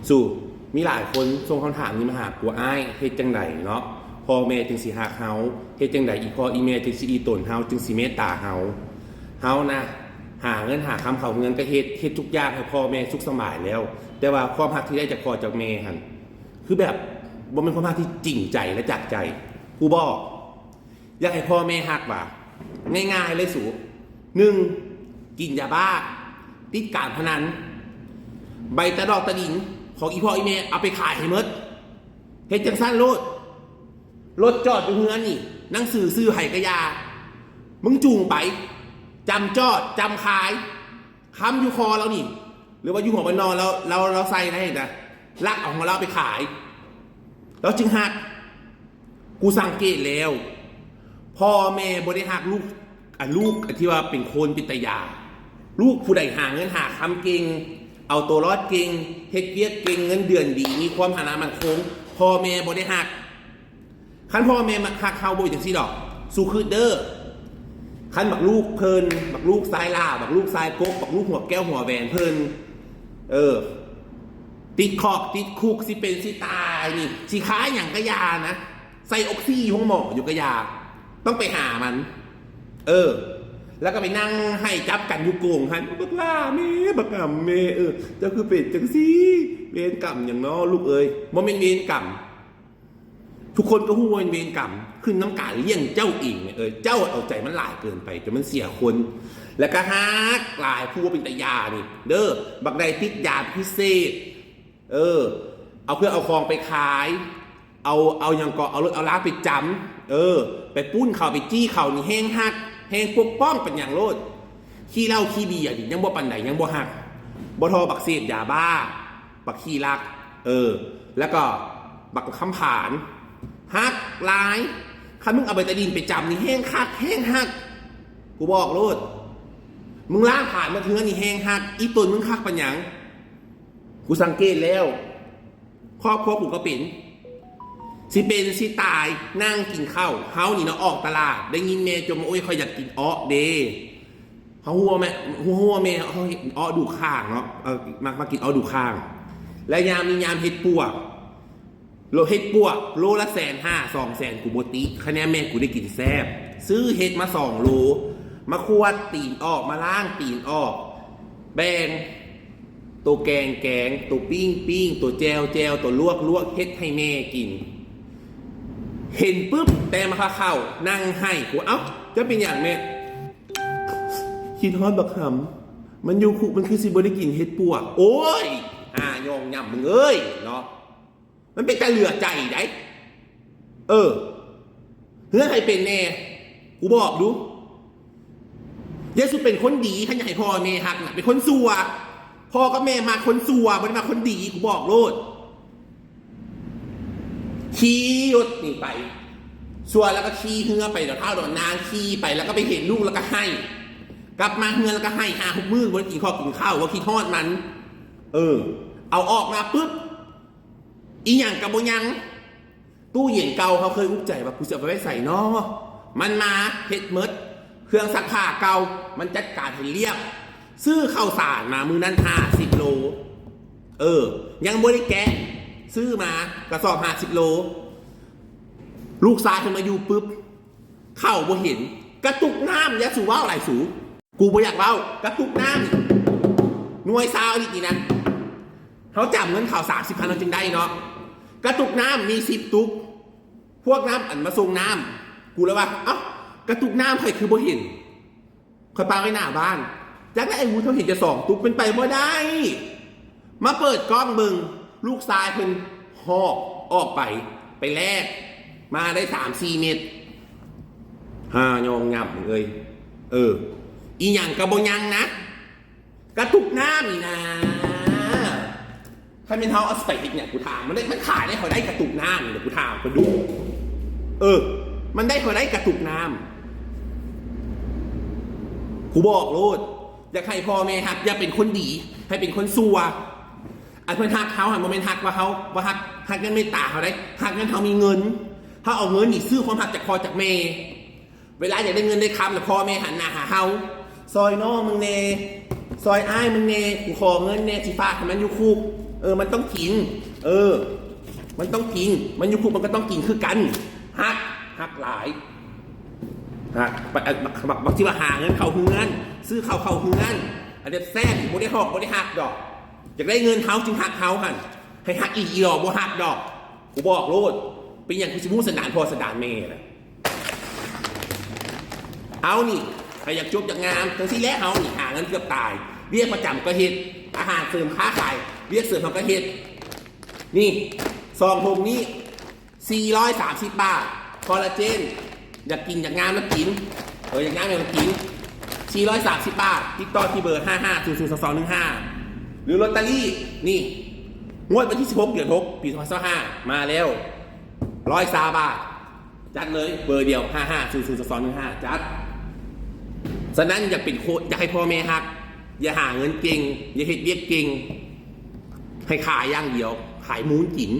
ສູ່ ມີຫຼາຍຄົນສົ່ງຄຳຖາມນີ້ມາຫາກູ ອ້າຍ ເຮັດຈັ່ງໃດເນາະ ພໍ່ແມ່ຈຶ່ງຊິຮັກເຮົາ? ເຮັດຈັ່ງໃດອີ່ພໍ່ອີ່ແມ່ຈຶ່ງຊິອີ່ຕົນເຮົາ ຈຶ່ງຊິເມດຕາເຮົາ? ເຮົານະ ຫາເງິນຫາຄຳເຂົ້າເຮືອນກໍເຮັດ ເຮັດທຸກຢ່າງໃຫ້ພໍ່ແມ່ສຸກສະບາຍແລ້ວ ແຕ່ວ່າຄວາມຮັກທີ່ໄດ້ຈາກພໍ່ຈາກແມ່ຫັ້ນ ຄືແບບບໍ່ແມ່ນຄວາມຮັກທີ່ຈິງໃຈ ແລະ ຈາກໃຈ. ກູບອກ ຢາກໃຫ້ພໍ່ແມ່ຮັກຫວາ? ງ່າຍໆເລີຍສູ ໜຶ່ງ ກິນຢາບ້າ ຕິດການພະນັນ ໃບຕາດອກຕາດິນຂອງອີ່ພໍ່ອີ່ແມ່ເອົາໄປຂາຍໃຫ້ໝົດ. ເຮັດຈັ່ງຊັ້ນໂລດ. ລົດຈອດຢູ່ເຮືອນນີ້ ໜັງສືຊື່ໃຜກະຢ່າ ມຶງຈູງໄປ ຈຳຈອດ ຈຳຂາຍ. ຄຳຢູ່ຄໍລາວນີ້ ຫຼືວ່າຢູ່ຫົວບັນນອລາວ ລາວ ລາວໃສ່ໃນນະ ລັກເອົາຂອງລາວໄປຂາຍ ລາວຈຶ່ງຮັກ. ກູສັງເກດແລ້ວ ພໍ່ແມ່ບໍ່ໄດ້ຮັກລູກ ອັນລູກອັນທີ່ວ່າເປັນຄົນເປັນຕາຢາ. ລູກຜູ້ໃດຫາເງິນຫາຄຳເກັ່ງ ເອົາໂຕລອດເກັ່ງ ເຮັດວຽກເກັ່ງ ເງິນເດືອນດີ ມີຄວາມຖານະໝັ້ນຄົງ ພໍ່ແມ່ບໍ່ໄດ້ຮັກ. ຄັນພໍ່ແມ່ມັກຮັກເຮົາບໍ່ເປັນຈັ່ງຊີ້ດອກ. ສູ່ຄຶດເດີ ຄັນບັກລູກເພິ່ນ ບັກລູກຊາຍຫຼ້າ ບັກລູກຊາຍກົກ ບັກລູກຫົວແກ້ວຫົວແຫວນເພິ່ນ ເອີ ຕິດຄອກຕິດຄຸກ ຊິເປັນຊິຕາຍນີ້ ຊິຄາຍຫຍັງກະຢ່ານະ ໃສ່ອອກຊີຢູ່ໂຮງໝໍຢູ່ກະຢ່າ ຕ້ອງໄປຫາມັນ ເອີ ແລ້ວກໍໄປນັ່ງໄຫ້ຈັບກັນຢູ່ກົງຫັ້ນ ບັກຫຼ້າແມ່ ບັກຫຳແມ່ ເອີ ເຈົ້າຄືເປັນຈັ່ງຊີ້ ເວນກຳຫຍັງນໍລູກເອີຍ. ບໍ່ແມ່ນເວນກຳ ທຸກຄົນກໍຮູ້ວ່າເປັນເວນກຳ ຂຶ້ນນຳການລ້ຽງເຈົ້າເອງ. ເອີ ເຈົ້າເອົາໃຈມັນຫຼາຍເກີນໄປ ຈົນມັນເສຍຄົນ ແລ້ວກໍຮັກຫຼາຍ ຜູ້ວ່າເປັນຕາຢານີ້ເດີ ບັກໃດຕິດຢາພິເສດ ເອີ ເອົາເຄື່ອງເອົາຂອງໄປຂາຍ ເອົາ ເອົາຫຍັງເກາະ ເອົາລົດເອົາລາໄປຈຳ ເອີ ໄປປຸ້ນເຂົາ ໄປຈີ້ເຂົານີ້ແຮງຮັກ ແຮງປົກປ້ອງປານຫຍັງໂລດ. ຂີ້ເຫຼົ້າຂີ້ເບຍນີ້ຍັງບໍ່ປານໃດ ຍັງບໍ່ຮັກ ບໍ່ທໍ່ບັກເສບຢາບ້າ ບັກຂີ້ລັກ ເອີ ແລ້ວກໍບັກຄຳຜານ ຮັກຫຼາຍ. ຄັນມຶງເອົາໃບຕາດິນໄປຈຳນີ້ແຮງຄັກແຮງຮັກ ກູບອກໂລດ. ມຶງລ້າງຜານມາເທື່ອນີ້ແຮງຮັກ ອີ່ຕົນມຶງຄັກປານຫຍັງ? ກູສັງເກດແລ້ວ ຄອບຄົວກູກໍເປັນ ຊິເປັນຊິຕາຍ ນັ່ງກິນເຂົ້າ ເຮົານີ້ເນາະ ອອກຕະຫຼາດ ໄດ້ຍິນແມ່ຈົ່ມວ່າ ໂອ້ຍ ຂ້ອຍຢາກກິນເອາະເດ ເຮົາຮູ້ວ່າແມ່ ຮູ້ວ່າແມ່ເຮົາເຮັດເອາະດູຂ້າງເນາະ ເອີ ມັກມາກິນເອາະດູຂ້າງ ແລະ ຍາມນີ້ຍາມເຮັດປວກ ໂລ ເຮັດປວກໂລລະແສນຫ້າ ສອງແສນ ກູບໍ່ຕິ ຄະແນນແມ່ກູໄດ້ກິນແຊບ ຊື້ເຫັດມາສອງໂລ ມາຂວດຕີນອອກ ມາລ້າງຕີນອອກ ແບ່ງ ໂຕແກງແກງ ໂຕປີ້ງປີ້ງ ໂຕແຈ່ວແຈ່ວ ໂຕລວກລວກ ເຮັດໃຫ້ແມ່ກິນ. ເຫັນປຶບ ແຕ່ມາພາເຂົ້າ ນັ່ງໄຫ້ ກູ ເອົ້າ ເຈົ້າເປັນຫຍັງແມ່? ຄິດຮອດບັກຫຳ ມັນຢູ່ຄຸກ ມັນຄືຊິບໍ່ໄດ້ກິນເຫັດປວກ. ໂອ້ຍ ຫາຍອງຫຍ້ຳ ມຶງເອີຍເນາະ ມັນເປັນຕາເຫຼືອໃຈໃດ໋. ເອີ ເຮືອນໃຜເປັນແດ່ ກູບອກດູ. ຢ່າສູ່ເປັນຄົນດີ ຄັນຢາກໃຫ້ພໍ່ແມ່ຮັກນະ ເປັນຄົນຊົ່ວ. ພໍ່ກັບແມ່ມັກຄົນຊົ່ວ ບໍ່ໄດ້ມັກຄົນດີ ກູບອກໂລດ. ຂີ່ລົດນີ້ໄປ ຊົ່ວແລ້ວກໍຂີ່ເຮືອໄປດອນທ້າວດອນນາງ ຂີ່ໄປແລ້ວກໍໄປເຫັນລູກແລ້ວກໍໄຫ້ ກັບມາເຮືອນແລ້ວກໍໄຫ້ຫ້າຫົກມື້ ບໍ່ໄດ້ກິນຂ້າວກິນເຂົ້າ ວ່າຄິດຮອດມັນ. ເອີ ເອົາອອກມາປຶບ ອີ່ຫຍັງກໍບໍ່ຍັງ. ຕູ້ເຢັນເກົ່າ ເຮົາເຄີຍອຸກໃຈວ່າ ກູຊິເອົາໄປໄວ້ໃສນໍ? ມັນມາເຮັດໝົດ. ເຄື່ອງຊັກຜ້າເກົ່າ ມັນຈັດການໃຫ້ລຽບ. ຊື້ເຂົ້າສານມາມື້ນັ້ນຫ້າສິບໂລ ເອີ ຍັງບໍ່ໄດ້ແກະ ຊື້ມາກະສອບຫ້າສິບໂລ. ລູກຊາຍເພິ່ນມາຢູ່ປຶບ ເຂົ້າບໍ່ເຫັນ ກະຕຸກນ້ຳ ຢ່າສູ່ເວົ້າຫຼາຍສູ ກູບໍ່ຢາກເວົ້າ. ກະຕຸກນ້ຳນີ້ ໜ່ວຍຊາວລິດນີ້ນະ ເຮົາຈຳເງິນເຂົາສາມສິບພັນ ເຮົາຈຶ່ງໄດ້ເນາະ. ກະຕຸກນ້ຳມີສິບຕຸກ ພວກນ້ຳອັນມາສົ່ງນ້ຳ ກູເລີຍວ່າ ເອົ້າ ກະຕຸກນ້ຳຂ້ອຍຄືບໍ່ເຫັນ? ຂ້ອຍປະໄວ້ໜ້າບ້ານ ຈັກໄດ້ ອ້າຍຫູ ເຮົາເຫັນແຕ່ສອງຕຸກ ເປັນໄປບໍ່ໄດ້. ມາເປີດກ້ອງເບິ່ງ ລູກຊາຍເພິ່ນຫອບອອກໄປ ໄປແລກມາໄດ້ສາມສີ່ເມັດ. ຫາຍອງຫຍ້ຳເອີຍ ເອີ ອີ່ຫຍັງກໍບໍ່ຍັງນະ ກະຕຸກນ້ຳນີ້ນາ. ຄັນແມ່ນເຮົາເອົາໄປເຮັດຫຍັງ ກູຖາມ ມັນໄດ້ ມັນຂາຍໄດ້ເທົ່າໃດກະຕຸກນ້ຳນີ້ ກູຖາມເພິ່ນດູ. ເອີ ມັນໄດ້ເທົ່າໃດກະຕຸກນ້ຳ ກູບອກໂລດ. ຢາກໃຫ້ພໍ່ແມ່ຮັກ ຢ່າເປັນຄົນດີ ໃຫ້ເປັນຄົນຊົ່ວ. ອັນເພິ່ນຮັກເຮົາຫັ້ນ ບໍ່ແມ່ນຮັກວ່າເຮົາບໍ່ຮັກ ຮັກຍ້ອນເມດຕາເຮົາໃດ໋ ຮັກຍ້ອນເຮົາມີເງິນ ເຮົາເອົາເງິນນີ້ຊື້ຄວາມຮັກຈາກພໍ່ຈາກແມ່. ເວລາຢາກໄດ້ເງິນໄດ້ຄຳ ແລ້ວພໍ່ແມ່ຫັນໜ້າຫາເຮົາ ຊ່ອຍນ້ອງມຶງແດ່ ຊ່ອຍອ້າຍມຶງແດ່ ກູຂໍເງິນແດ່ ຊິຝາກໃຫ້ມັນຢູ່ຄຸກ. ເອີ ມັນຕ້ອງກິນ ເອີ ມັນຕ້ອງກິນ ມັນຢູ່ຄຸກມັນກໍຕ້ອງກິນຄືກັນ. ຮັກ ຮັກຫຼາຍ ຮັກ ບັກ ບັກ ບັກ ບັກທີ່ວ່າຫາເງິນເຂົ້າເຮືອນ ຊື້ເຂົ້າເຂົ້າເຮືອນ ອັນແຊບໆ ບໍ່ໄດ້ຮອກ ບໍ່ໄດ້ຮັກດອກ. ຢາກໄດ້ເງິນເຮົາຈຶ່ງຮັກເຮົາຫັ້ນ ໃຫ້ຮັກອີ່ຫຼີບໍ່ຮັກດອກ. ກູບອກໂລດ ເປັນຫຍັງກູຊິບໍ່ຮູ້ສັນດານພໍ່ສັນດານແມ່ລະ. ເຮົານີ້ ໃຜຢາກຈົບຢາກງາມ ຈັ່ງຊີ້ແຫຼະ. ເຮົານີ້ຫາເງິນເກືອບຕາຍ ວຽກປະຈຳກໍເຮັດ ອາຫານເສີມຄ້າຂາຍ ວຽກເສີມເຮົາກໍເຮັດ. ນີ້ ຊອງຖົງນີ້ ສີ່ຮ້ອຍສາມສິບບາດ ຄໍລາເຈນ ຢາກກິນຢາກງາມນະກິນ ເອີ ຢາກງາມນະກິນ ສີ່ຮ້ອຍສາມສິບບາດ. ຕິດຕໍ່ທີ່ເບີ ຫ້າຫ້າສູນສູນສອງສອງໜຶ່ງຫ້າ ຫຼື ລອດຕາຣີ ນີ້ ງວດວັນທີສິບຫົກ ເດືອນຫົກ ປີສອງພັນຊາວຫ້າ ມາແລ້ວ ຮ້ອຍຊາວບາດ. ຈັດເລີຍ ເບີດຽວ ຫ້າຫ້າສູນສູນສອງສອງໜຶ່ງຫ້າ ຈັດ. ສະນັ້ນ ຢາກເປັນໂຄ ຢາກໃຫ້ພໍ່ແມ່ຮັກ ຢ່າຫາເງິນເກັ່ງ ຢ່າເຮັດວຽກເກັ່ງ ໃຫ້ຂາຍຢ່າງດຽວ ຂາຍມູນກິນ.